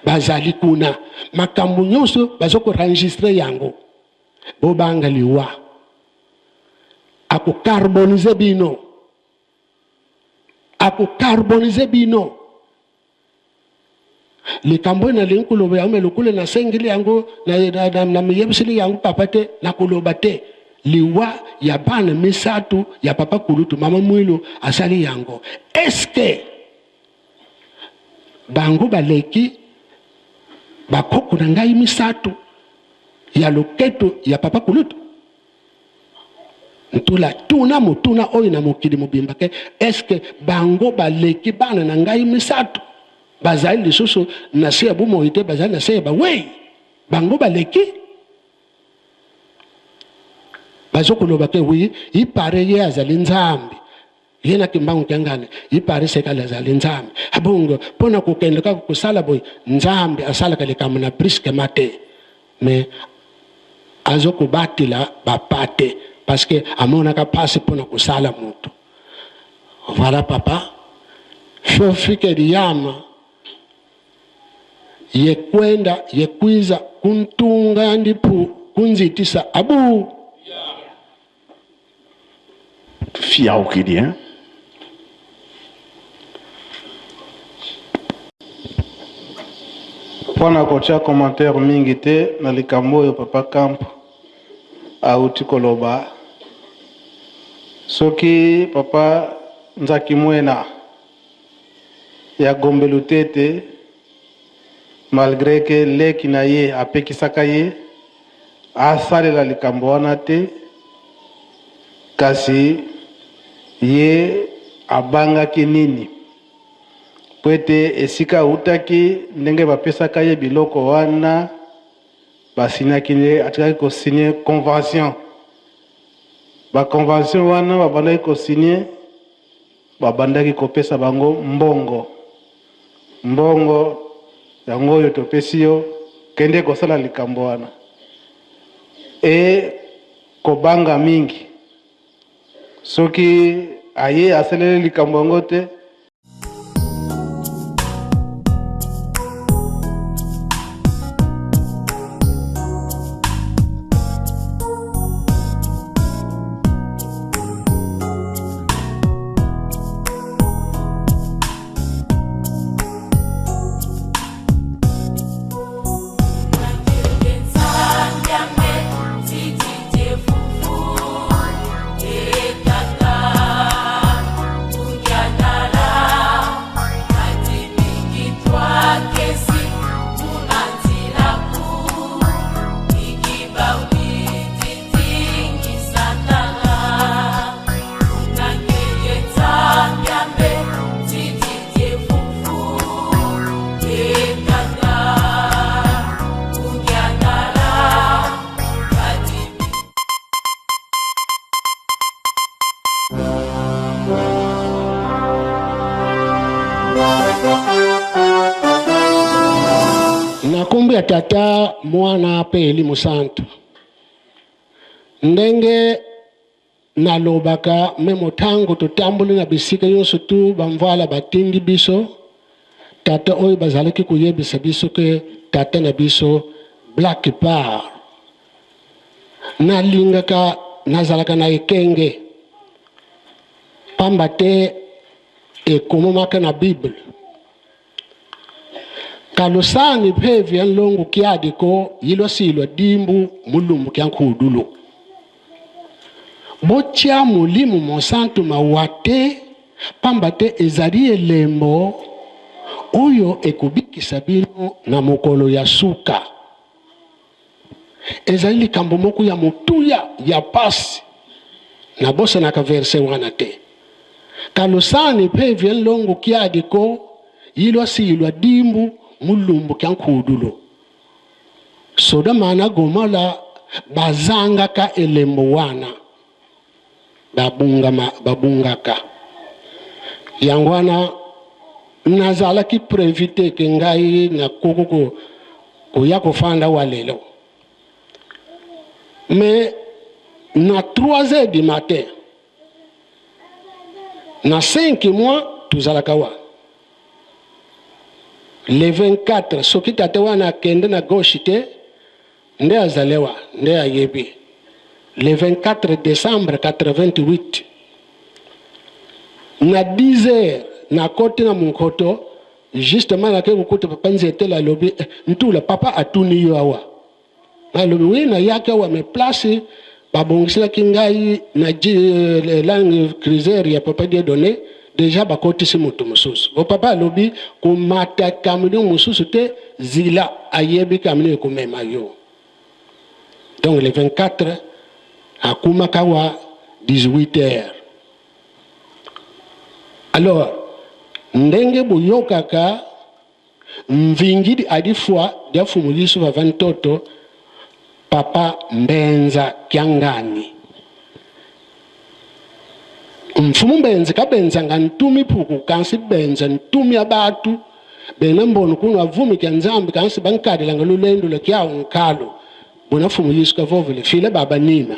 Bazali kuna, makambo nyonso bazo ko enregistrer yango. Bobanga liwa, akocarbonize bino, akocarbonize bino. Likambo oyo nalingi koloba yango, me lokola nasengeli yango, namiyebiseli yango papa te, nakoloba te. Liwa ya bana misato ya papa kulutu mama Mwilu asali yango, eske bango baleki bakoko na ngai misato ya loketo ya papa kulutu? Ntula tuna motuna oyo na mokili mobimba ke eske bango baleki bana na ngai misato bazali lisusu na se ya bomoi te, bazali na se ya bawei, bango baleki? Bazokoloba ke wi ipare ye azali Nzambe, ye na Kimbangu Kiangani ipare sekali azali Nzambe. Abongo mpona kokende kaka kosala boye, Nzambe asalaka likambo na brusquement te, mais azokobatela bapate parce que amonaka mpasi mpona kosala moto. Voilà papa, fofike liyama yekwenda yekwiza kuntunga ndipu kunzitisa abu. Fiaukidi, hein? Mpo na kotia commentaire mingi te na likambo oyo Papa Camp awuti koloba, soki Papa Nzaki Muena ya Gombe Lutete, malgre que leki na ye apekisaka ye asalela likambo wana te, kasi ye abangaki nini? Mpo ete esika awutaki, ndenge bapesaka ye biloko wana, basignaki nde, atikaki ko signer convention. Ba convention wana babandaki ko signer, Babandaki kopesa bango mbongo. Mbongo yango oyo topesi yo, kende kosala likambo wana. E kobanga mingi soki aye asaleli likambo yango te. Na nkombo ya Tata, Mwana mpe Elimo Santu. Ndenge nalobaka meme tango totamboli na bisika nyonso tu bamvala batindi biso, tata oyo bazalaki koyebisa biso ke tata na biso Black Power, nalingaka nazalaka na ekenge pamba te ekomamaka na Bible. Kalusani phevi ya nlongo kiadi ko yilwasilwa dimbu mulumbu kya nkhudulu. Botya Molimo Mosantu mawa te, pamba te ezali elembo oyo ekobikisa bino na mokolo ya suka. Ezali likambo moko ya motuya ya pasi. Nabosanaka verse wana te. Kalusani pe vie nlongo kiadi ko yilwa silwa dimbu mulumbu kya nkhudulu. Sodoma na Gomola bazangaka elembo wana, babungama, babungaka. Yango wana nazalaki prevu te ke ngai nakoki ko, koya kofanda awa lelo. Mais na 3 heures du matin, na 5 mois tozalaka wa. Le 24 soki tata wana akende na gauche te nde azalewa nde ayebi. Le 24 decembre 88 na 10 heures nakoti na monkoto justement nake kokuta papa Nzetele alobi eh, Ntula papa atuni yo awa. Alobi oui nayaki awa mais place babongiselaki ngai na langue cruiser ya papa Dieudonné deja bakotisi moto mosusu. Bo papa alobi komata camion mosusu te, zila ayebi camion ekomema yo. Donc le 24 akumaka wa 18 heures. Alors ndenge boyokaka Mvingidi adi fua dia Mfumu Yusufa va ntoto Papa Mbenza Kiangani. Mfumu Mbenza kabenzanga ntumi puku kansi benza ntumi ya batu bena mbono kunu avumi kia Nzambi kansi bankadilanga lulendo lua kiawu nkalu buna Mfumu Yesu kavovele fila baba nina.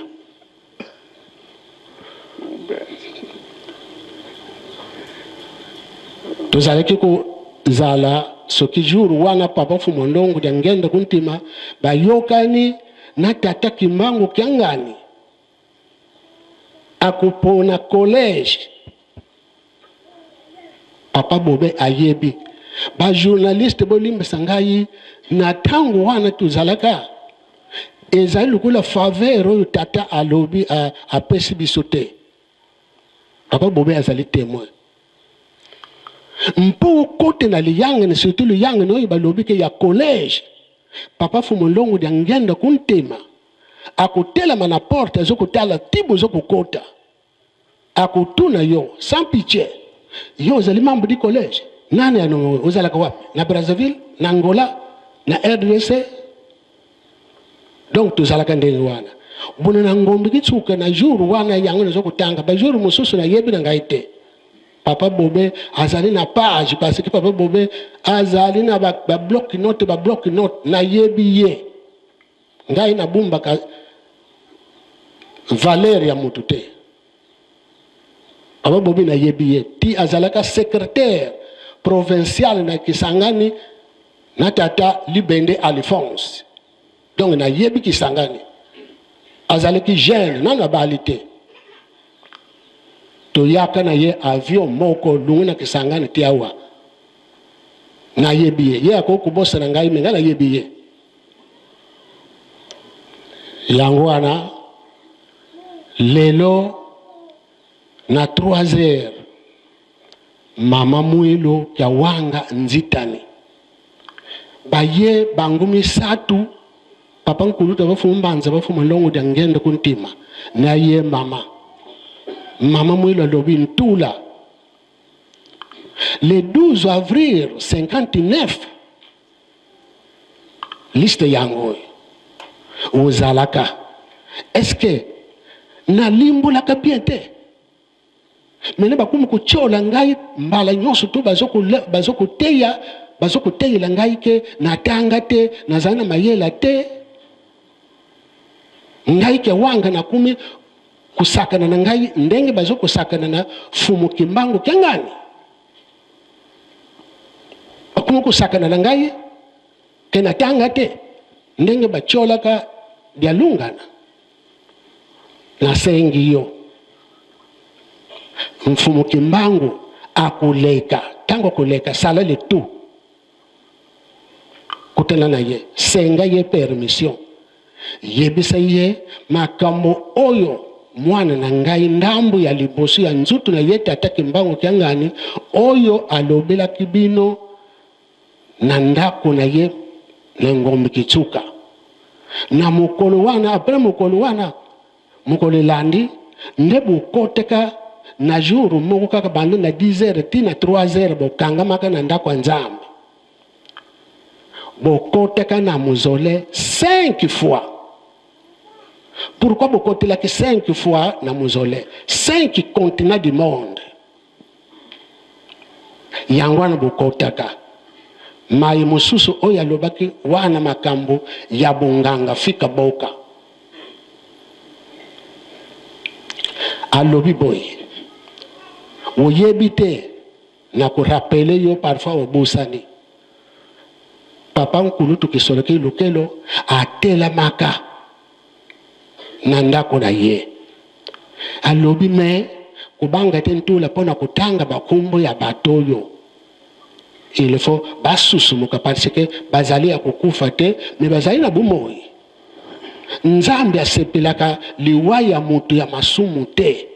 Tozalaki kozala soki jour wana papa Mfumu Ndongo dia ngenda kuntima bayokani na tata Kimbangu Kiangani akopona collège. Papa Bobe ayebi ba journaliste bolimbisa ngai na tango wana tozalaka ezali lokola faveur oyo tata alobi apesi biso te. Papa Bobe azali temoin mpo okote na liyangani surtout liyangani oyo balobi ke ya collège. Papa Fumu Ndongo dia ngenda kuntema akotelama na porte azokotala ti bozokokota Akotuna yo sans pitie, yo ozali membre du collège? Nani anomme yo? Ozalaka wapi? Na Brazzaville? Na Angola? Na rdc? Donc tozalaka ndenge wana. Buna na Ngombe Kitsuka na jour wana yango nazo kotanga ba jour mosusu nayebi na ngai te. Papa Bobe azali na page parce que Papa Bobe azali na ba, ba bloc note ba bloc note nayebi ye. Ngai nabumbaka valeur ya mutu te. Papa Bobi nayebi ye ti azalaka secretaire provincial na Kisangani na tata Libende Alphonse. Donc nayebi Kisangani. Azalaki jeune nanu abali te. Toyaka na ye avion moko lungu na Kisangani ti awa. Nayebi ye. Ye akoki kobosana ngai me ngai nayebi ye. Yango wana lelo na 3 heures mama Mwilu ya wanga nzitani baye bango misatu papa nkulutu bafumu mbanza bafumu longo dia ngende kuntima na ye mama mama Mwilu alobi ntula le 12 avril 59 Liste yango oyo ozalaka est ce que nalimbolaka bien te? Mene bakomi kotiola ngai mbala nyonso to bazokoteya bazokoteyela ngai ke natanga te, nazali na mayela te. Ngai ke wanga nakomi kosakana na ngai ndenge bazokosakana na Fumu Kimbangu Kiangani. Bakomi kosakana na ngai ke natanga te ndenge batiolaka Dialungana. Nasengi yo Mfumu Kimbangu akoleka, ntango akoleka sala le tout kutana na ye, senga ye permission, yebisa ye makambo oyo mwana na ngai ndambo ya liboso ya nzutu na ye tata Kimbangu Kiangani oyo alobelaki bino na ndako na ye na Ngombe Kitsuka na mokolo wana. Apres mokolo wana, mokolo elandi nde bokotaka na jour moko kaka banda na 10 heures ti na 3 heures bokangamaka na ndako ya Nzambe, bokotaka na mausolee 5 fois. Pourquoi bokotelaki 5 fois na mausolee? 5 continents du monde. Yango wana bokotaka. Maye mosusu oyo alobaki wana makambo ya bonganga fika boka. Alobi boye, oyebi te na ko rappeler yo parfois obosani. Papa nkulutu Kisolokele Lukelo atelamaka na ndako na ye, alobi me kobanga te ntula mpo na kotanga bakombo ya bato oyo il faut basusumuka parce que bazali ya kokufa te me bazali na bomoi. Nzambe asepelaka liwa ya moto ya masumu te.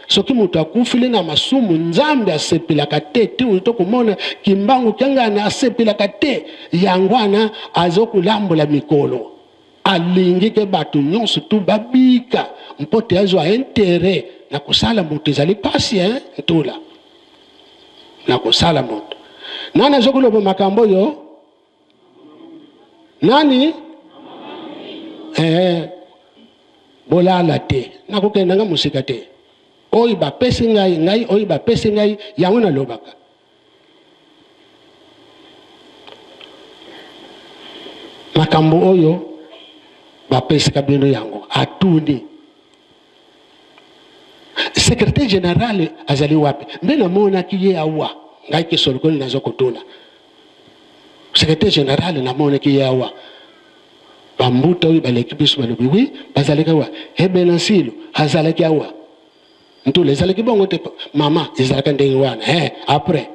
Soki moto akufili na masumu, Nzambe asepelaka te. Ti tokomona Kimbangu Kiangani asepelaka te, yango wana azokolambola mikolo. Alingi ke bato nyonso tu babika mpo te azwa interet na kosala moto. Ezali pasi hein, ntula na kosala moto. Nani azokoloba makambo oyo? Nani? Eh, bolala te, nakokenda nga mosika te. Oyo bapesi ngai, ngai oyo bapesi ngai yango nalobaka. Makambo oyo bapesaka bino yango, atuni secrétaire général azali wapi? Nde namonaki ye awa, ngai Kisolokoli nazo kotuna secrétaire général, namonaki ye awa. Bambuta oyo baleki biso balobi wi bazalaki awa, Ebena Nsilu azalaki awa, ntula ezalaki bongo te mama, ezalaka ndenge wana. He après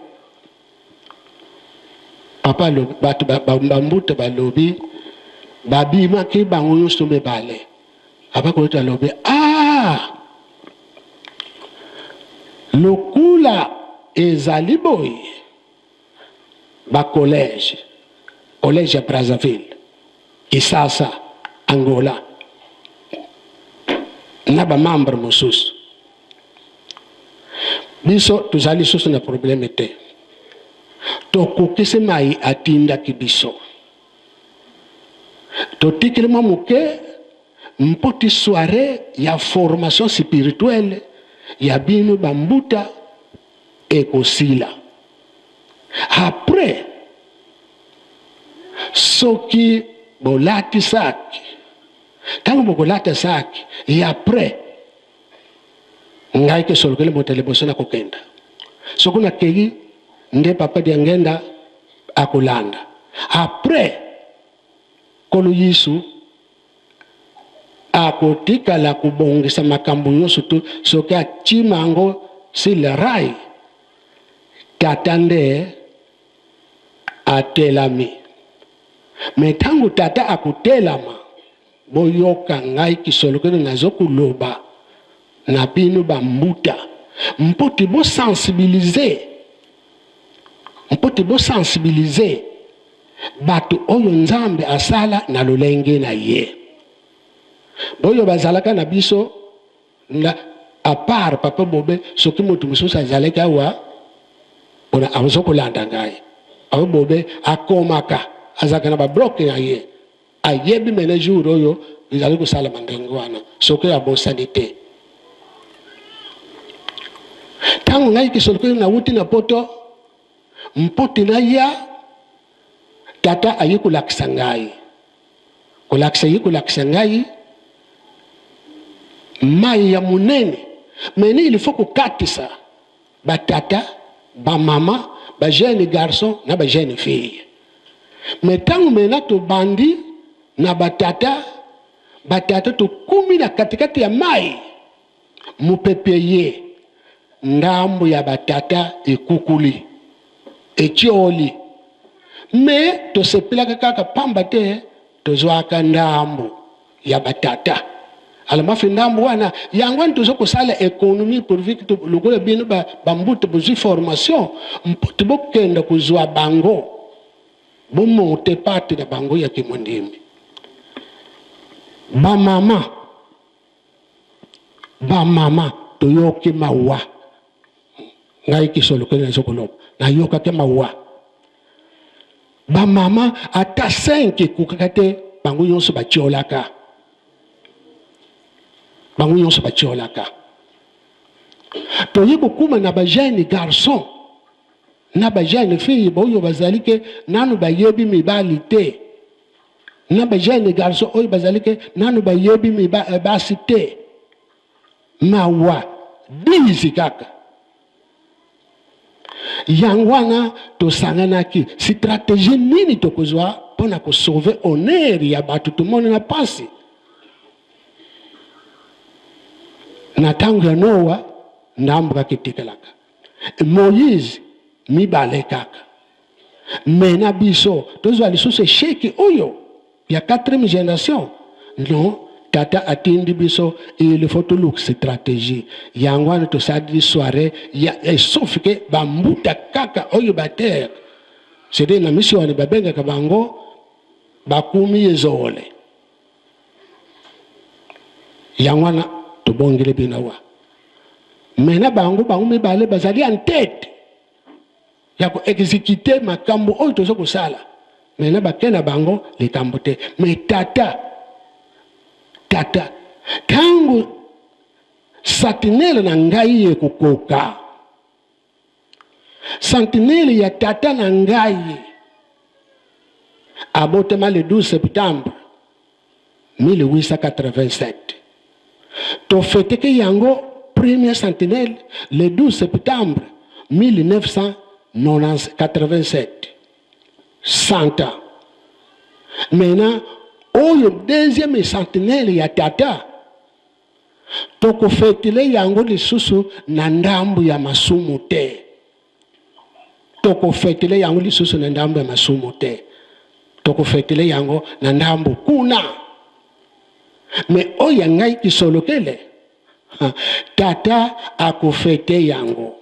papa alobi bato bambuta balobi babimaki bango nyonso mibale. Abakoyoto alobi ah, lokula ezali boye ba collège, collège ya Brazzaville, Kisasa, Angola na ba membre mosusu, biso tozali lisusu na problème te, tokokisi mai atindaki biso, totikeli mwa moke mpo ti soirée ya formation spirituelle ya bino bambuta ekosila. Après soki bolati saki, ntango bokolata saki ya après, ngai Kisolokele moto ya liboso na kokenda. Soki nakei nde papa Diangenda akolanda. Après Nkolo Yesu akotikala kobongisa makambo nyonso to soki atima yango sur le rail, tata nde atelami. Me ntango tata akotelama, boyoka ngai Kisolokele nazokoloba na bino bambuta mpo te bosensibilize, mpo te bosensibilize bato oyo Nzambe asala na lolenge na ye. Boyo bazalaka na biso na à part papa Bobe, soki moto mosusu azalaki awa pona azo kolanda ngai, papa Bobe akomaka, azalaka na babloke na ye, ayebi mene jour oyo ezali kosalama ndenge wana, soki abosani te. Ntango ngai Kisolokele nawuti na poto mpo te naya, tata aye kolakisa ngai, kolakisa ye kolakisa ngai mai ya monene. Mene il faut kokatisa batata, bamama, ba jeune garçon na ba jeune fille. Me ntango mena tobandi na batata, batata tokumi na katikati ya mai, mopepe ye ndambo ya batata ekukuli, etioli. Me tosepelaka kaka pamba te tozwaka ndambo ya batata. Alors mafi ndambo wana yango wana tozo kosala économie pourvu que lokola bino bambuta bozwi formation mpo te bokenda kozwa bango, bomonte parte na bango ya kimondimi. Bamama, bamama toyoki mawa. Ngai Kisolokele nazo koloba, nayokaki mawa. Bamama ata 5 ekokaka te, bango nyonso batiolaka, bango nyonso batiolaka. Toye kokuma na ba jeune garçon na ba jeune fille oyo bazali ke nanu bayebi mibali te, na ba jeune garçon oyo bazali ke nanu bayebi basi te. Mawa bizi kaka. Yango wana tosanganaki, strategie nini tokozwa? mpo na kosauve honneur ya bato. Tomoni na pasi na ntango ya Noa, ndambo kaka etikalaka. Moïse mibale kaka. Me na biso tozwa lisusu esheki oyo ya quatrième génération? Non, tata atindi biso, il faut toluka stratégie. Yango wana tosali soirée ya, sauf ke bambuta kaka oyo batere cede na misi wana babengaka bango bakumi ezole. Yango wana tobongeli bino awa. Me na bango, bango mibale bazali en tête ya koexécuter makambo oyo toza kosala. Me na bake na bango likambo te. Me tata, tata, ntango sentinelle na ngai ekokoka, sentinelle ya tata na ngai abotama le 12 septembre 1887, tofeteke yango premier sentinelle le 12 septembre 1987, 100 ans. Maintenant oyo deuxième sentinelle ya tata, tokofetele yango lisusu na ndambu ya masumu te. Tokofetele yango lisusu na ndambu ya masumu te, tokofetele yango na ndambu kuna. Me oyo ya ngai kisolokele, tata akofete yango,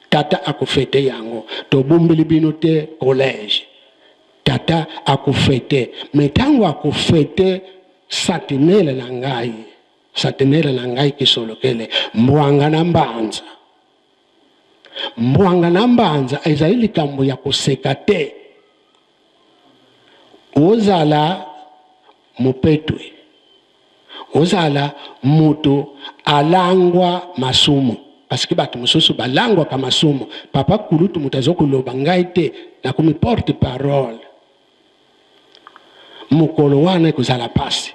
tata akofete yango. Tobombeli bino te collège, tata akofete. Me ntango akofete sentinelle na ngai, sentinelle na ngai kisolokele, mbwanga na mbanza, mbwanga na mbanza ezali likambo ya koseka te. Ozala mopetwe, ozala moto alangwa masumu, parce que bato mosusu balangwaka masumu. Papa kulutu moto aza koloba, ngai te, nakomi porte parole. Mokolo wana ekozala pasi,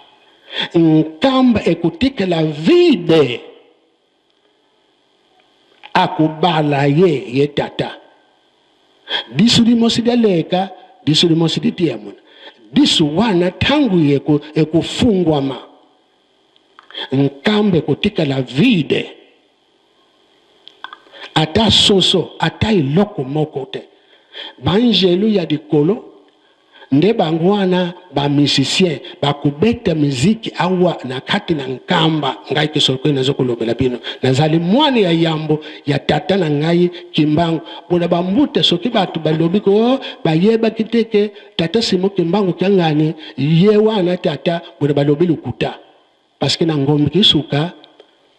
nkamba ekotikala vide. Akobala ye, ye tata disu limosi lialeka, disu limosi litiamuna disu wana. Ntango ekofungwama, nkamba ekotikala vide, ata soso, ata eloko moko te. Banjelu ya likolo nde bango wana, bamusicien bakobeta miziki awa na kati na nkamba. Ngai kisolokele naza kolobela bino, nazali mwana ya yambo ya tata na ngai Kimbangu. Mpona bambuta, soki bato balobi ko bayebaki te ke tata Simo Kimbangu Kiangani ye wana tata, mpona balobi lokuta, parce que na Ngombe Kisuka,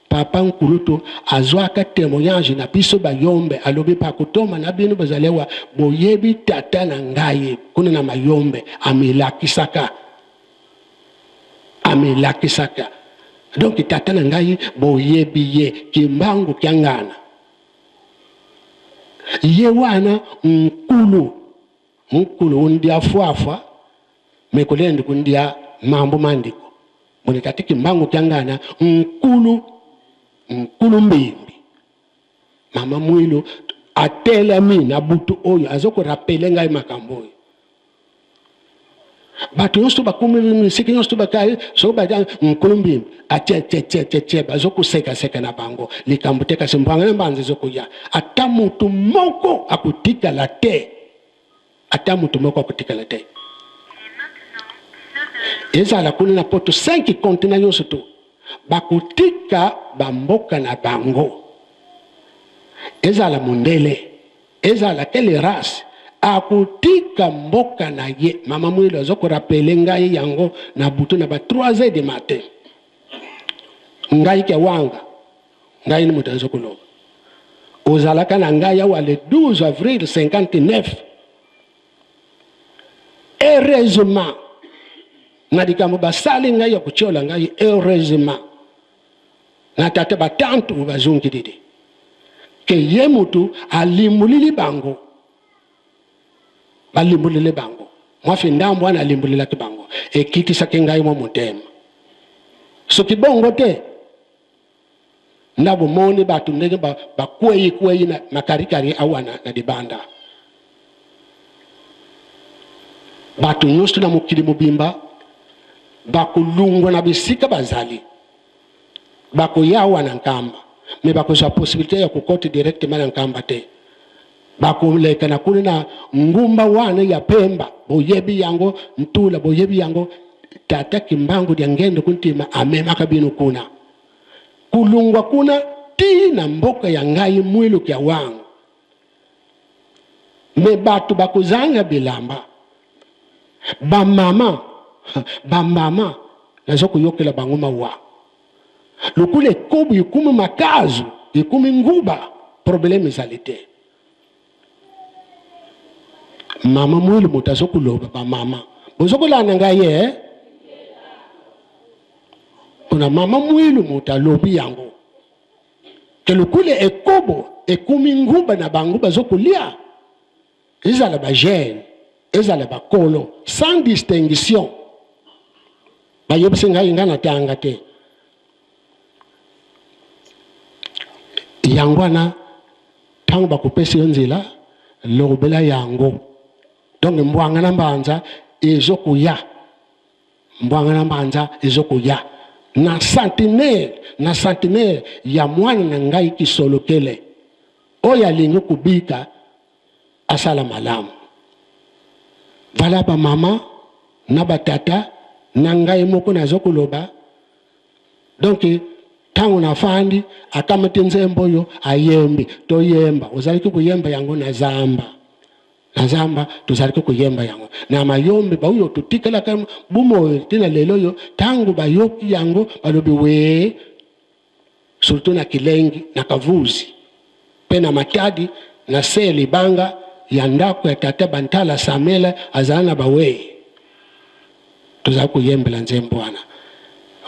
papa nkulutu azwaka témoignage na biso bayombe. Alobi pakotoma na bino bazali awa, boyebi tata na ngai kuna na mayombe amilakisaka, amilakisaka. Donc tata na ngai boyebi ye, Kimbangu Kiangana, ye wana nkulu. Nkulu undia fwafwa, me kulendi kundia mambo mandiko mune. Tata Kimbangu Kiangana nkulu, nkulu mbimbi. Mama Mwilu atelemi na butu oyo, aza korappeler ngai makambo oyo. Bato nyonso bakomi misiki nyonso bakai, soki batia nkulu mbimbi, atie tie tie tie tie, bazokosekaseka na bango, likambo te. Kasi mbwanga na mbanza ezokoya, ata motu moko akotikala te, ata motu moko akotikala te. Ezala kuna na poto, 5 continent nyonso to bakotika bamboka na bango. Ezala mondele, ezala quelle race, akotika mboka na ye. Mama Mwilo aza korappeler ngai yango na butu na ba 3 heures de matin. Ngai ke wanga, ngai ni moto aza koloba. Ozalaka na ngai awa le 12 avril 59. Heureusement, na likambo basali ngai ya kotiola ngai, heureusement na tata batantu bazongilili ke ye motu alimbulili bango, balimbulili bango mwafi ndambo wana alimbulilaki bango, ekitisaki ngai mwa motema. Soki bongo te, nda bomoni bato ndenge bakwei kwei na makarikari awa na libanda. Bato nyonso na mokili mobimba bakolungwa na bisika bazali, bakoya awa na Nkamba, mais bakozwa possibilité ya kokota directement na Nkamba te. Bakoleka na kuna na ngumba wana ya Pemba, boyebi yango Ntula, boyebi yango Tata Kimbangu dia Ngendo Kuntima amemaka bino kuna. Kulungwa kuna ti na mboka ya ngai Mwilu kia Wangu. Mais bato bakozanga bilamba. Ba mama, ba mama nazo koyokela bango mawa. Lokola ekobo ekomi makazu, ekomi nguba, problème ezali te. Mama Mwilu moto azo koloba ba mama. Bozo kolanda ngai eh? Pona mama Mwilu moto alobi yango. Ke lokola ekobo ekomi nguba na bango bazo kolia, ezala ba jeune, ezala bakolo, sans distinction. Bayebisi ngai ngai natanga te. Yango wana ntango bakopesa yo nzela, lobela yango. Donc mbwanga na mbanza ezokoya, mbwanga na mbanza ezokoya na centenaire, na centenaire ya mwana na ngai Kisolokele oyo alingi kobika asala malamu. Vala ba mama na ba tata na ngai moko nazo koloba. Donc tango nafandi akamati nzembo oyo ayembi, toyemba, ozalaki koyemba yango na zamba, na zamba tozalaki koyemba yango na mayombe, baoyo totikalaka bomoi tina lelo oyo, tango bayoki yango balobi wee, surtout na Kilengi, na Kavuzi pe na Matadi, na se ya libanga ya ndako ya tata Bantala Samuel azala na baweyi, tozali koyembela nzembo wana.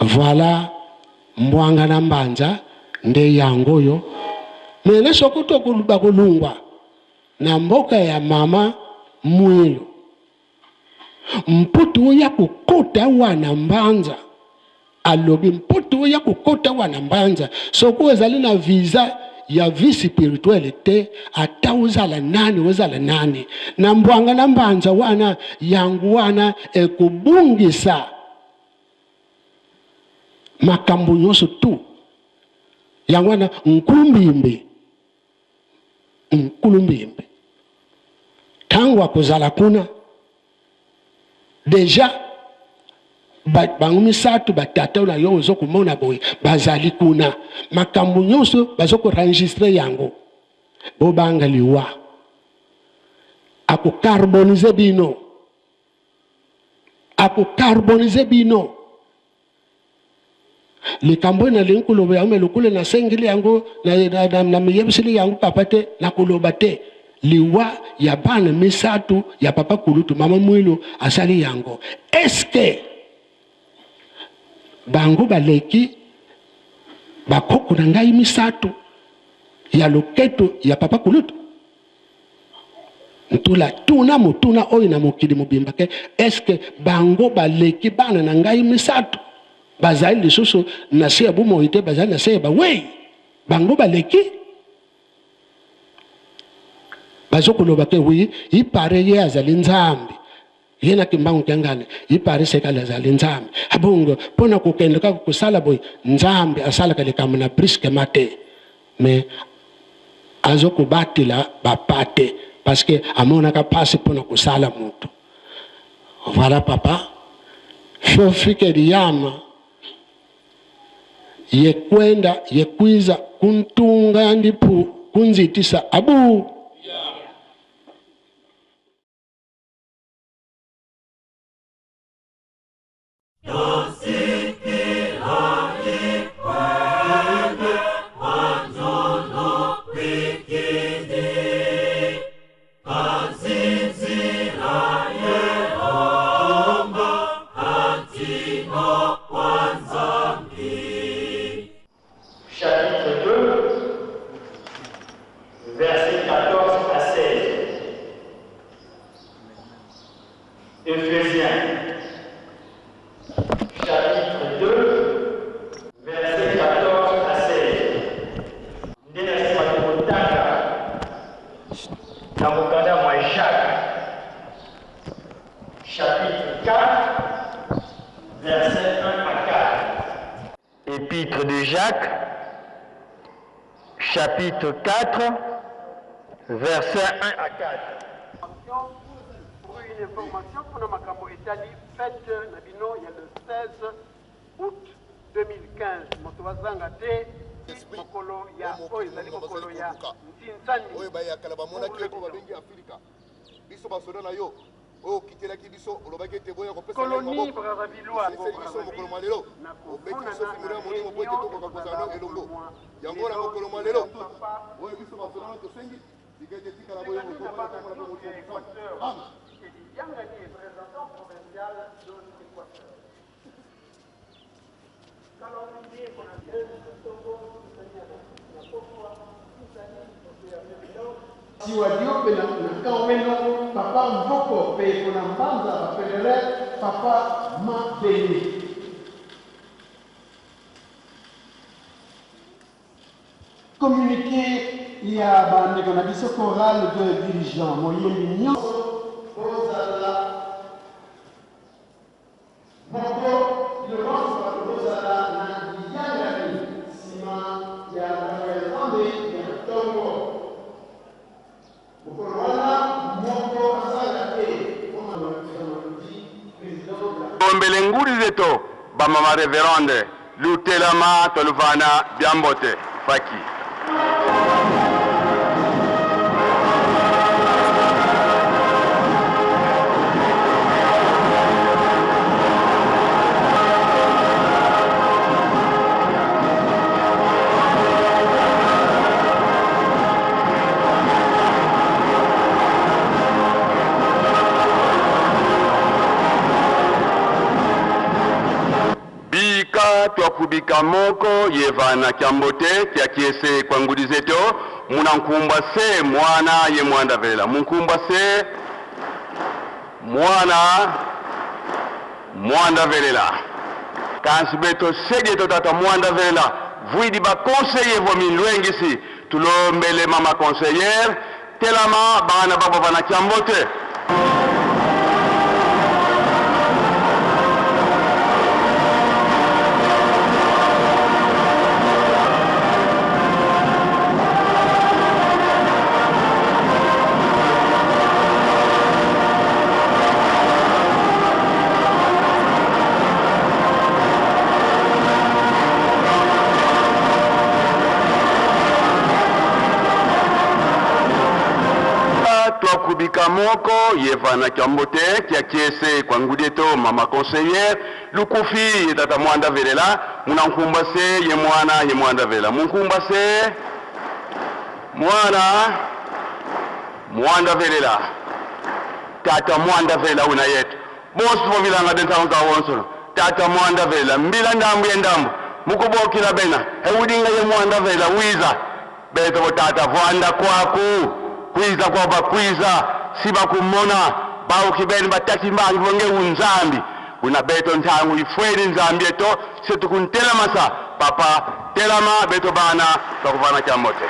Voilà mbwanga na mbanza nde yango oyo. Mais na soko tokoluba kolungwa na mboka ya mama Mwilu, Mputu oya kokota wana mbanza, alobi mputu oya kokota wana mbanza, soki ozali na visa ya vie spirituelle te, ata ozala nani ozala nani, na mbwanga na mbanza wana, yango wana ekobungisa makambo nyonso tu. Yango wana nkumbimbi, Nkulumbimbi tango akozala kuna deja bango misato batata na yo ozo komona boye bazali kuna, makambo nyonso bazo ko enregistrer yango. Bobanga liwa, akocarbonize bino, akocarbonize bino. Likambo oyo nalingi koloba yango, me lokola nasengeli yango, namiyebiseli yango papa te, nakoloba te. Liwa ya bana misato ya papa kulutu mama Mwilu asali yango, eske bango baleki bakoko na ngai misato ya loketo ya papa kulutu? Ntula tuna motuna oyo na mokili mobimba ke eske bango baleki bana na ngai misato bazali lisusu na se ya bomoi te, bazali na se ya bawei, bango baleki bazokoloba ke wi ipare ye azali Nzambe, ye na Kimbangu Kiangani ipare sekali azali Nzambe. Abongo mpo na kokende kaka kosala boye, Nzambe asalaka likambo na brusquement te, mais azo kobatela ba pate parce que amonaka pasi pona kosala moto. Voilà papa fofike liyama yekwenda yekwiza kuntunga ya ndipu kunzitisa abu. Chapitre 2, versets 14 à 16. Ephésiens, chapitre 2, versets 14 à 16. Nde na nsima tokotanga na mokanda mwa Jacques, chapitre. 4, versets 1 à 4. Épître de Jacques, chapitre 4, versets 1 à 4. Pour une information mpona makambo etali fete na bino ya le 16 août 2015, moto azanga te mokolo ya oyo ezali mokolo ya ntinsani. Oyo bayakala bamonaki yo babengi Afrika, biso basoda na yo oyo okitelaki biso, olobaki ete boya kopesa Colonie Brazzavillois. biso mokolo mwa lelo, obeti biso fimelo ya molimo po ete tokoka kozala no elongo. Yango na mokolo mwa lelo oyo biso basoda na tosengi tika ete tikala boye mokomona mpe molimo mosantu. Amen. Représentant provincial zone Équateur. Calendrier Siwa Diope na Kaweno, papa Mvoko pe pona Mbanza ba pèlerin, papa Mabeni. Communiqué ya bandeko na biso chorale de dirigeant moyembi nyonso bozala moko, bino banso bato bozala na liyangani nsima ya ndako ya Nzambe ya ntongo mokolo wana, moko azanga te. Président de la Tombele nguli zeto bamama révérende lutelama toluvana biambote faki. Bika twakubika moko yevana kyambote kyakiese kwa ngudi zeto muna nkumbwa se mwana ye mwanda vela munkumbwa se mwana mwanda velela kansi beto sedie to tata mwanda velela vuidi ba conseiller vo milwengisi tulombele mama conseillère telama bana babo bana kyambote. Twakubika moko yevana kyambote kyakiese kwa ngudieto mama conseillère lukufi ye tata mwanda velela muna nkumba se ye mwana ye mwanda velela munkumba se mwana mwanda velela tata mwanda velela una yetu bonso bovilanga bentango za wonsono tata mwanda velela mbila ndambu ye ndambu mukubokila bena eudinga ye mwanda velela wiza beto botata vwanda kwaku kwiza kwa bakwiza siba kumona bauki beni bataki mbangi bonge unzambi una beto ntangu ifweni nzambi eto setukuntelamasa papa telama beto bana bakuvana kyamote.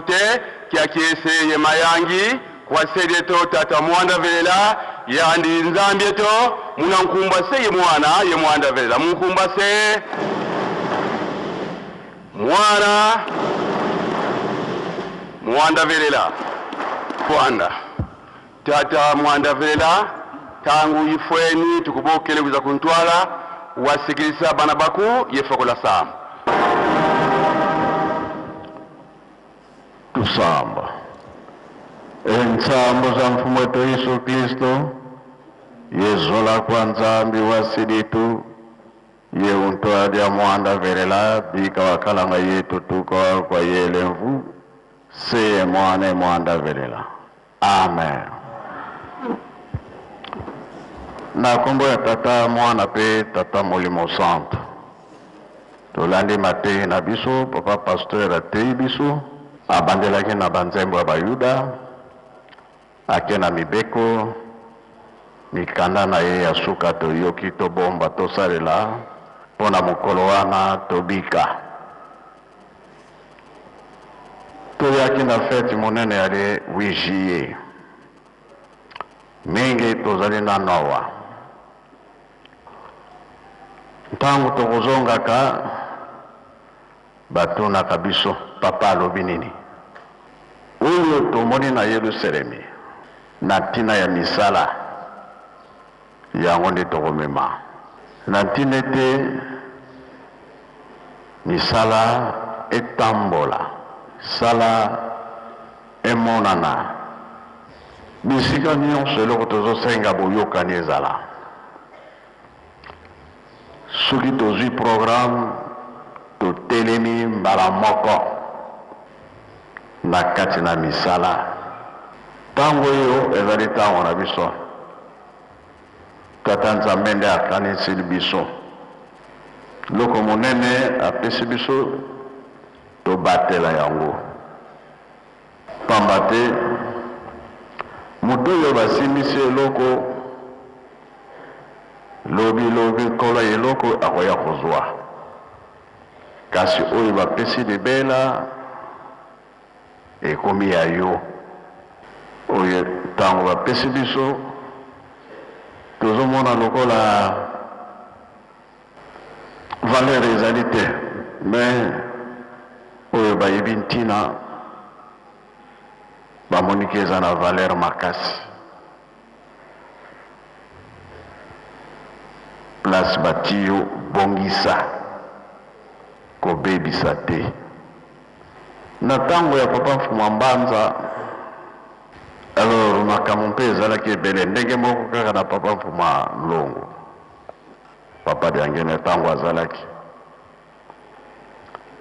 te kiakiese ye mayangi kwasedie to tata mwanda velela yandi nzambie to muna nkumba se ye mwana ye mwanda velela munkumba se mwana mwanda velela kwanda tata mwanda velela tangu ifweni tukubokele kuza kuntwala wasikilisa bana baku yefakola samu Tusamba. Entsambo za mfumu wetu Yesu Kristo yezola kwa Nzambi wa siditu ye untwalya mwanda velela bika wakalanga yetu tuka kwa yele mvu seye mwana mwanda velela. Amen. Na kombo ya Tata, Mwana pe Tata Molimo Santo. Tolandi mateyi na biso, papa pasteur ateyi biso, abandelaki na banzembo ya Bayuda, ake na mibeko, mikanda na ye ya suka toyoki tobomba tosalela mpo na mokolo wana tobika. Toyaki na feti monene ya le 8 juillet. Mingi tozali nano awa. Ntango tokozongaka, batunaka biso, Papa alobi nini? Oyo tomoni na Yelusalemi na ntina ya misala, yango nde tokomema. Na ntina ete misala etambola, sala emonana bisika nyonso, eloko tozosenga boyokani ezala. Soki tozwi programme, totelemi mbala moko na kati na misala. Ntango oyo ezali ntango na biso. Tata Nzambe nde akaniseli biso loko monene apesi biso, tobatela yango. Pamba te moto oyo basimbisi eloko, lobi lobi nkolo ya eloko akoya kozwa, kasi oyo bapesi libela ekomi ya yo. Oyo ntango bapesi biso, tozomona lokola valeur ezali te, mais oyo bayebi ntina bamoniki eza na valeur makasi. Place batie yo, bongisa, kobebisa te. Na ntango ya papa Mfuma Mbanza, alors makambo mpe ezalaki ebele, ndenge moko kaka na papa Mfuma Longo, papa Diangene ntango azalaki.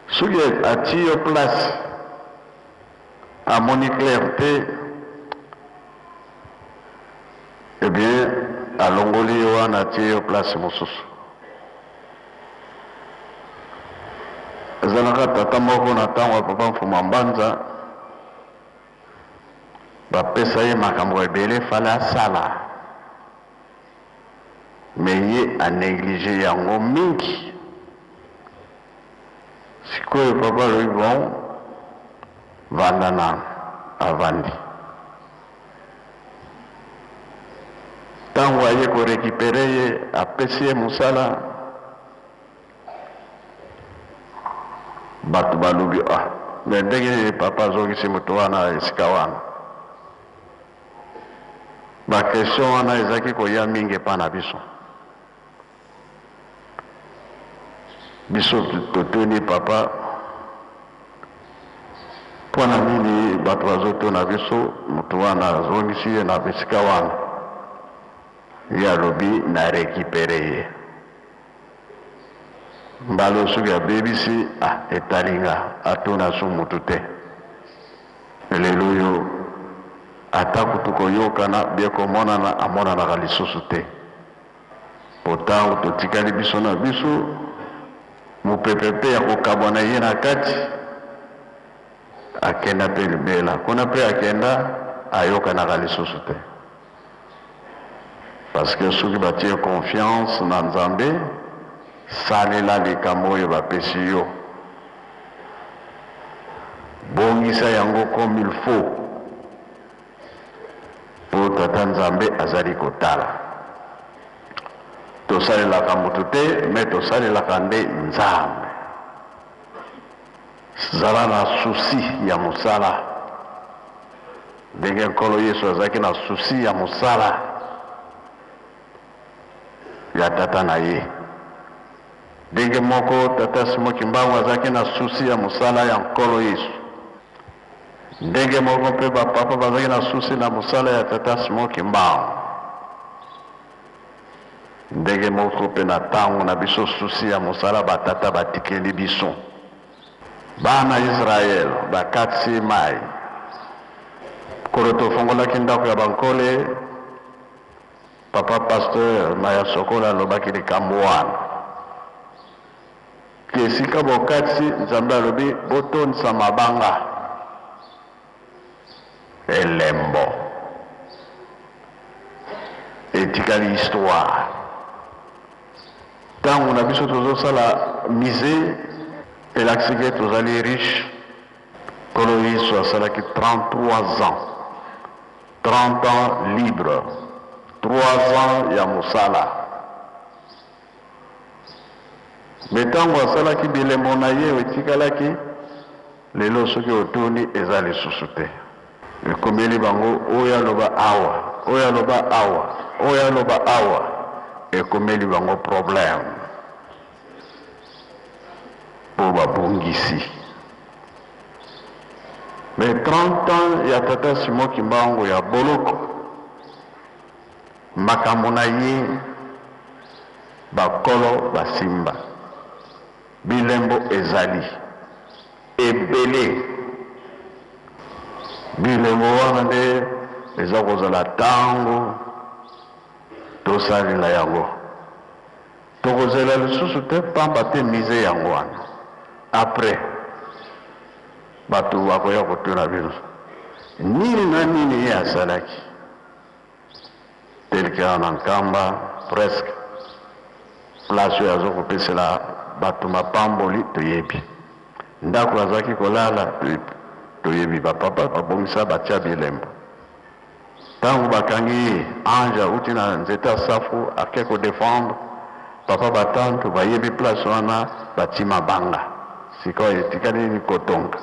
Soki atie yo place, amoni clair te, eh bien alongoli yo wana, atie yo place mosusu. Ezalaka tata moko na ntango ya papa Mfuma Mbanza, bapesa ye makambo ebele fale asala, mais ye a néglige yango mingi. Sikoyo papa alobi bon, vanda nanu, avandi. Ntango aye ko récupérer ye, apesi ye mosala, bato balobi ah, mais ndenge nini papa azongisi moto wana esika wana? Ba question wana ezalaki koya mingi epa na biso. Biso totuni papa, mpo na nini bato bazotuna biso moto wana azongisi ye na esika wana? Ye alobi na récupérer ye. Mbala soki abebisi, ah, etali nga, atuna su mutu te. Lelo oyo ata kutu koyokana bie komonana, amonanaka lisusu te. Po tango totikali biso na biso, mopepe mpe ya kokabwana ye na kati, akenda mpe libela. Kuna mpe akenda, ayokanaka lisusu te. Parce que soki batie confiance na Nzambe, salela likambo oyo bapesi yo. Bongisa yango comme il faut po Tata Nzambe azali kotala. Tosalelaka mutu te mais tosalelaka nde Nzambe. Zala na souci ya mosala ndenge Nkolo Yesu azalaki na souci ya mosala ya Tata na ye. Ndenge moko Tata Simon Kimbangu azalaki na souci ya mosala ya Nkolo Yesu. Ndenge moko mpe ba papa bazalaki na souci na mosala ya Tata Simon Kimbangu. Ndenge moko mpe na tango na biso souci ya mosala ba tata batikeli biso. Bana Israël bakatisi mayi. Mokolo tofongolaki ndako ya bankole, Papa Pasteur Maya Sokola alobaki likambo wana. Ke esika bokatisi, Nzambe alobi botondisa mabanga. Elembo. Etikali histoire. Tango na biso tozosala musee, elakisi ke tozali riche. Nkolo Yesu asalaki 33 ans. 30 ans libre, 3 ans ya mosala. Mais tango asalaki bilembo na ye etikalaki, lelo soki otuni eza lisusu te. Ekomeli bango oyo aloba awa, oyo aloba awa, oyo aloba awa, ekomeli bango problème po babungisi. Mais 30 ans ya tata Simon Kimbangu ya boloko, makambo na ye bakolo basimba, bilembo ezali ebele. Bilembo wana nde eza kozala tango tosalela yango. Tokozela lisusu te pamba te musee yango wana. Après batu bakoya kotuna bino nini na nini ye asalaki tel que awa na Nkamba presque place oyo azo kopesela batu mapamboli toyebi. Ndaku azalaki kolala toyebi ba papa babongisa batia bilembo. Tango bakangi ye, ange awuti na nzete ya safu ake ko defendre papa ba tante bayebi place wana bati mabanga sikoyo etikali nini kotonga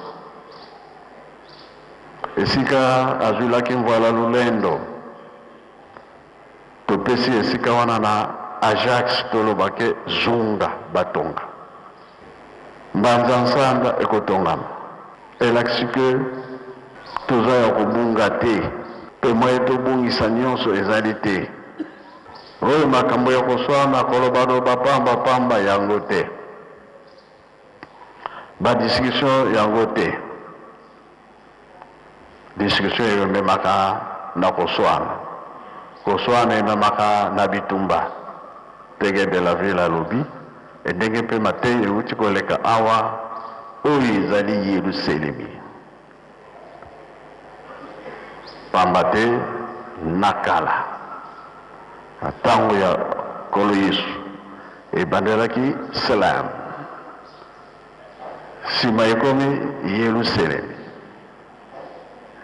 esika azuilaki mvuala lulendo topesi esika wana na Ajax toloba ke zunga batonga Mbanza nsanda ekotongama elakisi que toza ya kobunga te pe moyen tobungisa nionso ezali te. Oyo makambo ya koswana koloba loba pamba pamba yango te. Ba discussion yango te. Discussion ememaka na koswana. Koswana ememaka na bitumba. Ndenge de la ville alobi, et ndenge mpe mateyi ewuti koleka awa, oyo ezali Yeluselemi. Pamba te na kala, na tango ya Nkolo Yesu, ebandelaki Selem. Sima ekomi Yeluselemi.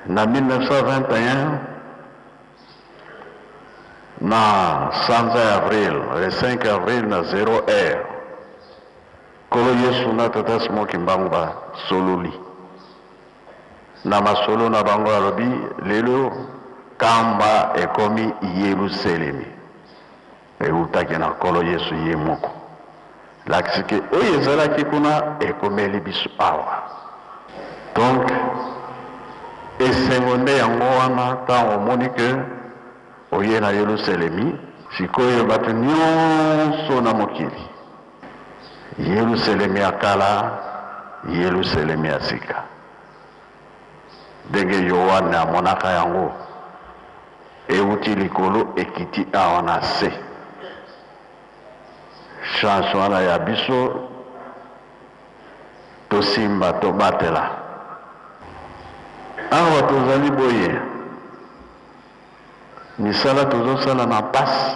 Na 1921, na sanza ya avril, le 5 avril na 0 heure, Nkolo Yesu na Tata Simon Kimbangu ba sololi. Na masolo na bango alobi, lelo Nkamba ekomi Yeluselemi. Ewutaki na Nkolo Yesu ye moko. Elakisi ke oyo ezalaki kuna ekomeli biso awa. Donc esengo nde yango wana tango omoni ke oye na Yeluselemi. Sikoyo bato nionso na mokili, Yeluselemi ya kala, Yeluselemi ya sika. Ndenge Yoane amonaka yango, ewuti likolo ekiti awa na se. Chance wana ya biso tosimba tobatela. Awa tozali boye, misala tozosala na pasi,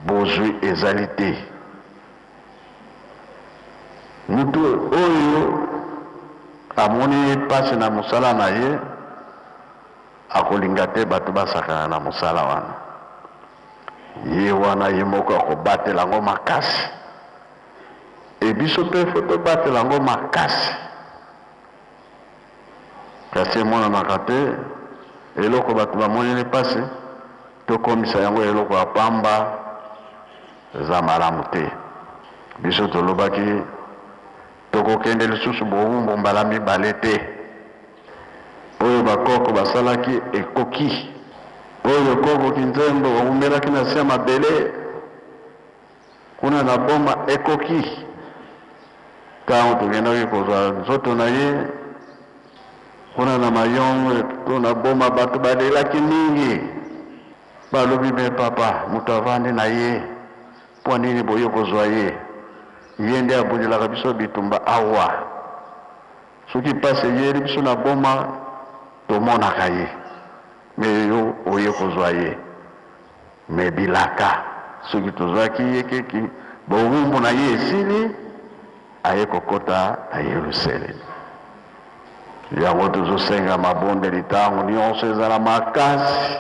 bozwi ezali te. Mutu oyo. Amoni mpasi na mosala na ye, akolinga te bato basakana na mosala wana. Ye wana ye moko akobatela yango makasi. E biso mpe fo tobatela yango makasi. Kasi emonanaka te eloko bato bamoneli mpasi, tokomisa yango eloko ya pamba, eza malamu te. Biso tolobaki tokokende lisusu bowumbu mbala mibale te. Oyo bakoko basalaki ekoki. Oyo koko Kinzembo owumelaki na se ya mabele kuna na Boma ekoki. Ntango tokendaki kozwa nzoto na ye kuna na Mayombe to na Boma, bato balelaki mingi, balobi me papa moto avandi na ye, mpo nini boye kozwa ye? Ye nde abundelaka biso bitumba awa. Soki mpasi eyeli biso na Boma, tomonaka ye, me yo oye kozwa ye. Me bilaka soki tozwaki ye keki bowumbu na ye esili, aye kokota na Yerusalemi. Yango tozosenga mabondeli ntango nyonso ezala makasi.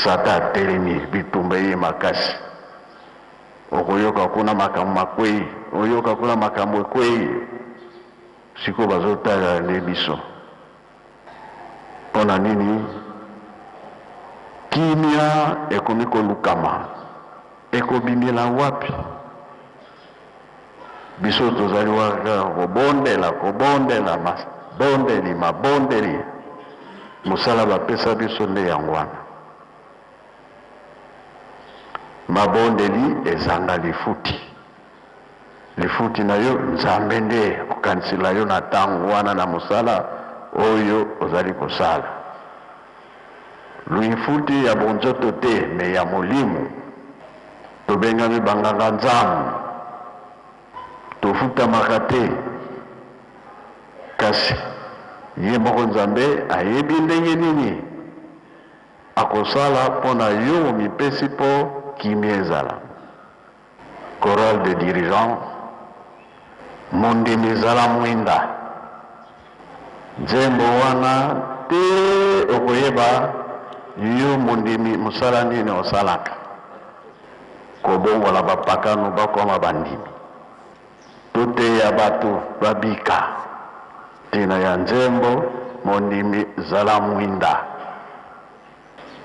Satan atelemi, bitumba eye makasi. Okoyoka kuna makambo makwei, oyoka kuna makambo ekwei. Sikoyo bazotalela nde biso. Mpo na nini kimia ekomi kolukama? Ekobimela wapi? Biso tozali kaka kobondela, kobondela, mabondeli, mabondeli. Mosala bapesa biso nde yango wana. Mabondeli ezanga lifuti. Lifuti na yo, Nzambe nde akokanisela yo na tango wana na mosala oyo ozali kosala. Lifuti ya bonzoto te, me ya molimo. Tobengami banganga Nzambe, tofutamaka te, kasi ye moko Nzambe ayebi ndenge nini akosala mpo na yo omipesi mpo kimia ezala. Chorale de dirigeants, Mondimi zala mwinda. Nzembo wana te okoyeba yo mondimi mosala nini osalaka. Kobongola bapakano bakoma bandimi. Toteya bato babika. Ntina ya nzembo mondimi zala mwinda.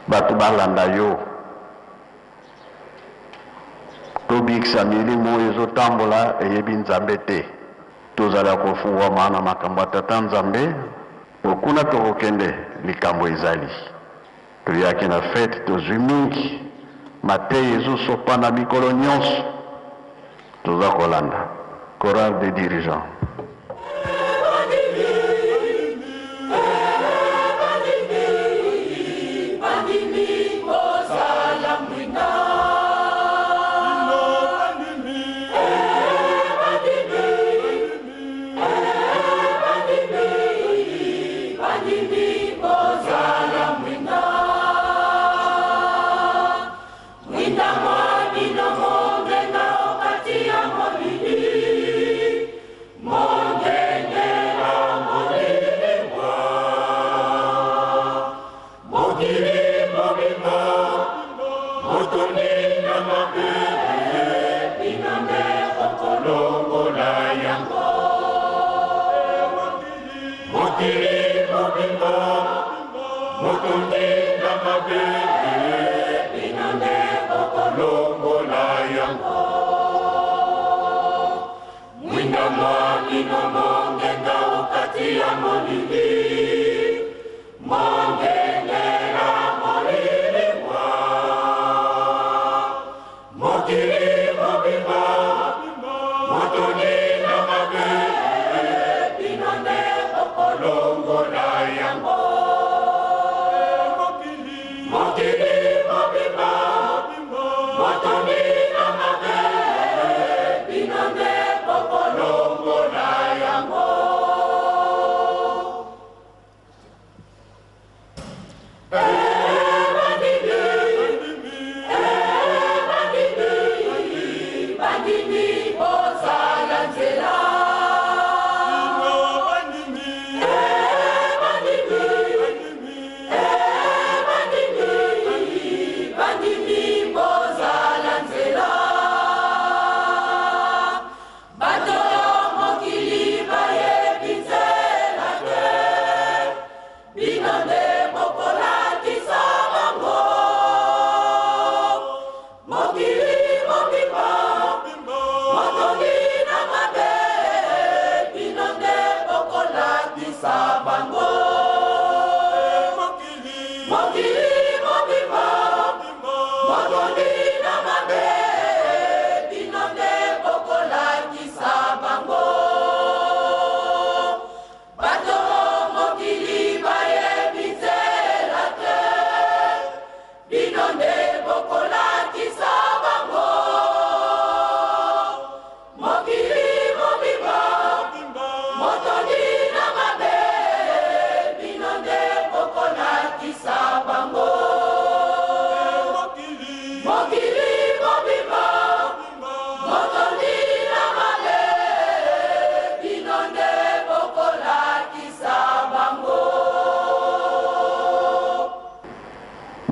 Bato balanda yo. Tobikisa milimo oyo ezotambola eyebi Nzambe te. Tozala kofungwama na makambo ya Tata Nzambe, po kuna tokokende likambo ezali. Toyaki na fete tozwi mingi, mateya ezosopana mikolo nyonso. Toza kolanda. Chorale des dirigeants.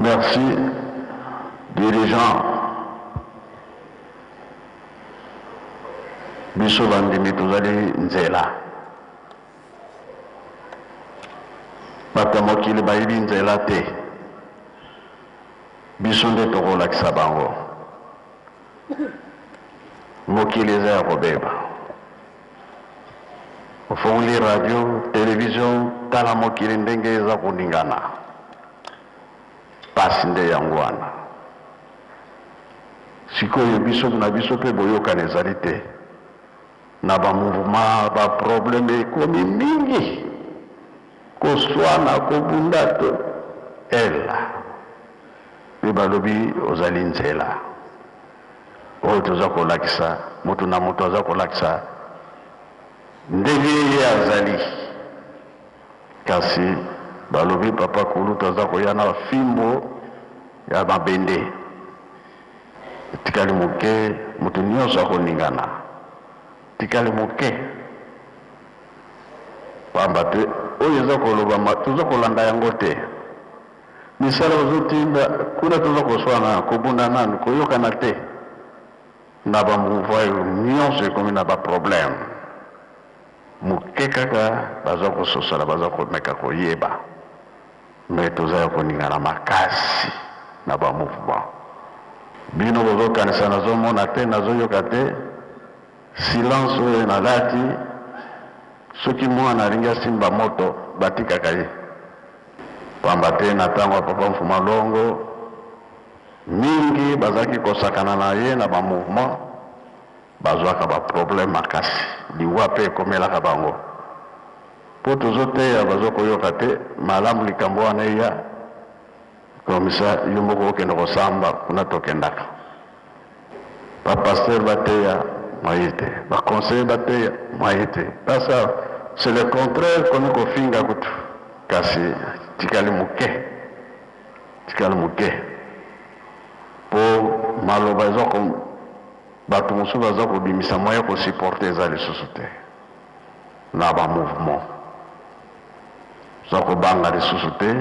Merci dirigeant biso bandimi tozali nzela bato ya mokili bayebi nzela te biso nde tokolakisa bango mokili eza ya kobeba Ofongoli radio, television, tala mokili ndenge eza koningana. Pasi nde yango wana. Sikoyo biso na biso pe boyokani ezali te. Na ba mouvement, ba problème ekomi mingi. Koswana, kobunda to ela. Pe balobi ozali nzela. Oyo toza kolakisa, moto na moto aza kolakisa ndenge ye azali. Kasi balobi papa kulutu aza koya na fimbo ya mabende. Etikali moke, moto nyonso akoningana. Etikali moke. Pamba te oyo eza kolobama toza kolanda yango te. Misala ozo tinda kuna toza koswana kobunda nanu koyokana te na ba mouvement oyo nionso ekomi na ba problème muke kaka baza kososola baza komeka koyeba mais toza ya koningana makasi na ba mouvement bino bozo kanisa nazo mona te nazo yoka te silence oyo nalati soki mwana alingi asimba moto batikaka ye Pamba te na tango ya Papa Mfuma Longo, mingi bazalaki kosakana na ye na ba mouvements, bazuaka ba problèmes makasi, liwa pe ekomelaka bango. Po tozoteya bazokoyoka te, malamu likambo wana eya, comme ça yo moko okende kosamba kuna tokendaka. Ba pasteurs bateya, moyen te, ba conseillers bateya, moyen te. Sasa c'est le contraire, komi kofinga kutu. Kasi tikali moke, tikali moke po maloba eza ko bato mosusu baza kobimisa moyen ko supporter eza lisusu te na ba mouvement. Oza kobanga lisusu te,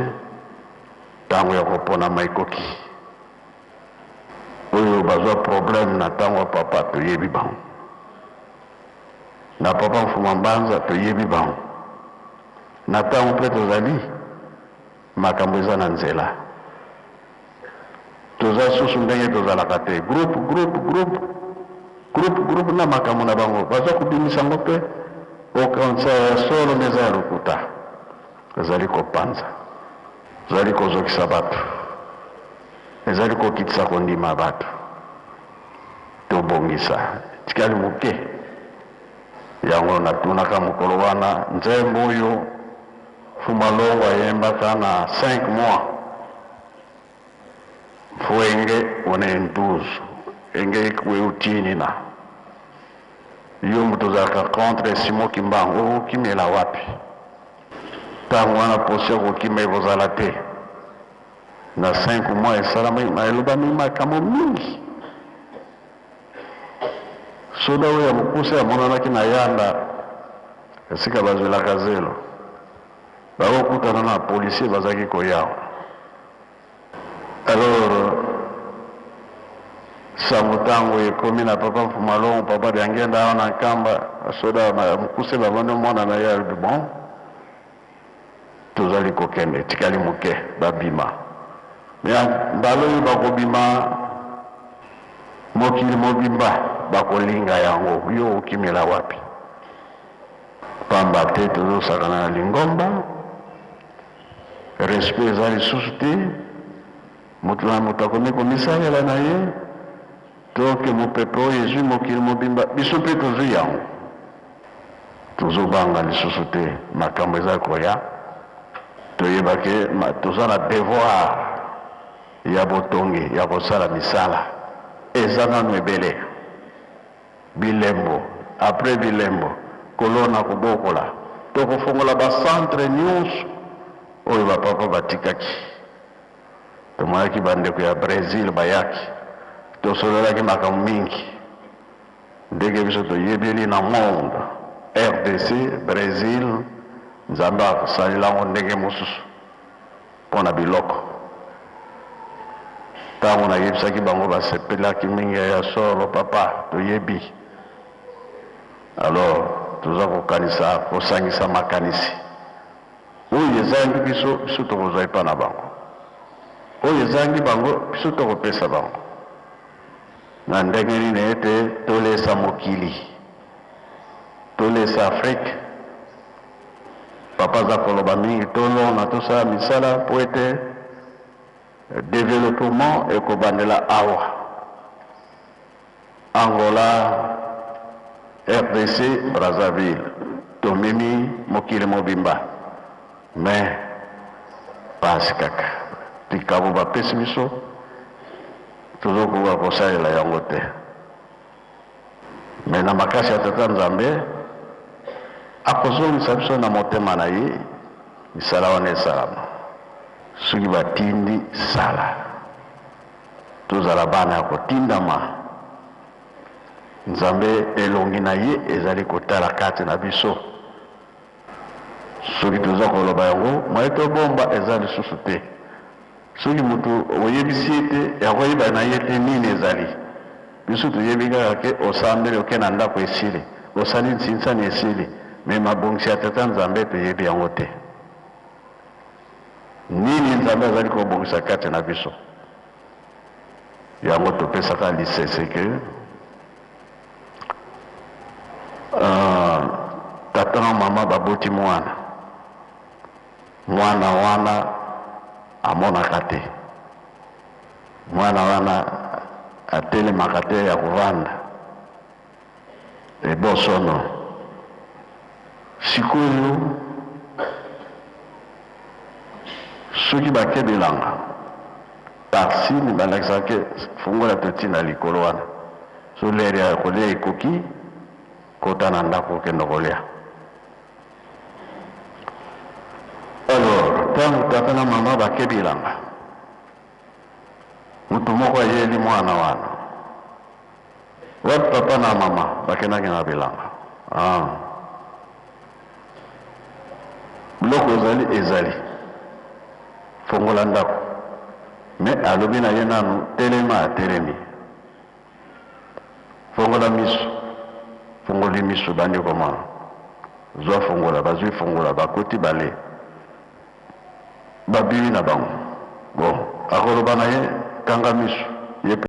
tango ya koponama ekoki. Oyo bazwa problème na tango ya papa toyebi bango. Na papa Mfuma Mbanza toyebi bango. Na tango pe tozali makambo eza na nzela. Toza susu ndenge tozalaka te. Groupe groupe groupe groupe groupe na makambo na bango baza kobimisa yango pe okanisa ya solo mais eza ya lokuta. Ezali kopanza. Ezali kozokisa bato. Ezali kokitisa kondima ya bato. Tobongisa. Etikali moke. Yango natunaka mokolo wana nzembo oyo Fuma Longo ayembaka na 5 mois Mfuenge unenduzu enge ikueutini na yo moto ozalaka contre Simon Kimbangu okokimela wapi? Tango wana posi ya kokima ekozala te. Na 5 mois esalamaki elobami makambo mingi. Soda oyo ya mokuse amonanaki na yanda esika bazwelaka zelo. Bakokutana na policier bazalaki koya. Alors sango tango ekomi na papa Mfumalongo, papa Diangienda awa na Nkamba, soda ya mokuse bamoni mwana na ye alobi bon tozali kokende etikali moke babima. Mais mbala oyo bakobima mokili mobimba bakolinga yango, yo okimela wapi? Pamba te tozosakana na lingomba, respect eza lisusu te, moto na moto akomi komisalela na ye, toke mopepe oyo ezwi mokili mobimba, biso mpe tozwi yango. Tozobanga lisusu te makambo eza koya, toyeba ke toza na devoir ya botongi ya kosala misala eza nanu ebele. Bilembo après bilembo, kolona kobokola, tokofongola ba centres nionso oyo ba papa batikaki. Tomonaki ba ndeko ya Bresil bayaki, tosololaki makambo mingi. Ndenge biso toyebeli na monde, rdc, Bresil, Nzambe akosalela yango ndenge mosusu mpo na biloko. Ntango nayebisaki bango basepelaki mingi ya solo papa toyebi. Alors toza kokanisa kosangisa makanisi. Oyo ezangi biso, biso tokozwa epai na bango. Oyo ezangi bango, biso tokopesa bango. Na ndenge nini ete tolesa mokili, tolesa Afrique. Papa aza koloba mingi tolona tosala misala mpo ete developpement ekobandela awa. Angola, rdc, Brazzaville tomemi mokili mobimba mais pasi kaka likabo bapesi biso tozokoka kosalela yango te mais na makasi ya tata Nzambe akozongisa biso na motema na ye misala wana esalama soki batindi sala. Tozala bana ya kotindama. Nzambe elongi na ye ezali kotala kati na biso. Soki toza koloba yango, moyen tobomba eza lisusu te. Soki mutu oyebisi ye te, akoyeba na ye te nini ezali. Biso toyebi kaka ke osambeli oke na ndako esili, osali nsinsani esili, mais mabongisi ya Tata Nzambe toyebi yango te. Nini Nzambe azali kobongisa kati na biso? Yango topesaka lisese ke uh, tata na mama baboti mwana, mwana wana amonaka te, mwana wana atelemaka te ya kovanda Ebosono. Sikoyo soki bake bilanga par signe balakisaka ke fungola totina likolo wana so lere ya kolia ekoki kota na ndako okende kolia. Alors ntango tata na mama bake bilanga moto moko ayeli mwana wana Wapi papa na mama bakendaki na bilanga? Ah. Biloko ezali ezali. Fongola ndako. Mais alobi na ye nanu telema atelemi. Fongola miso. Fongoli miso bandi komona. Zwa fongola bazwi fongola bakoti bale. Babimi na bango. Bon, akoloba na ye kanga miso. Ye.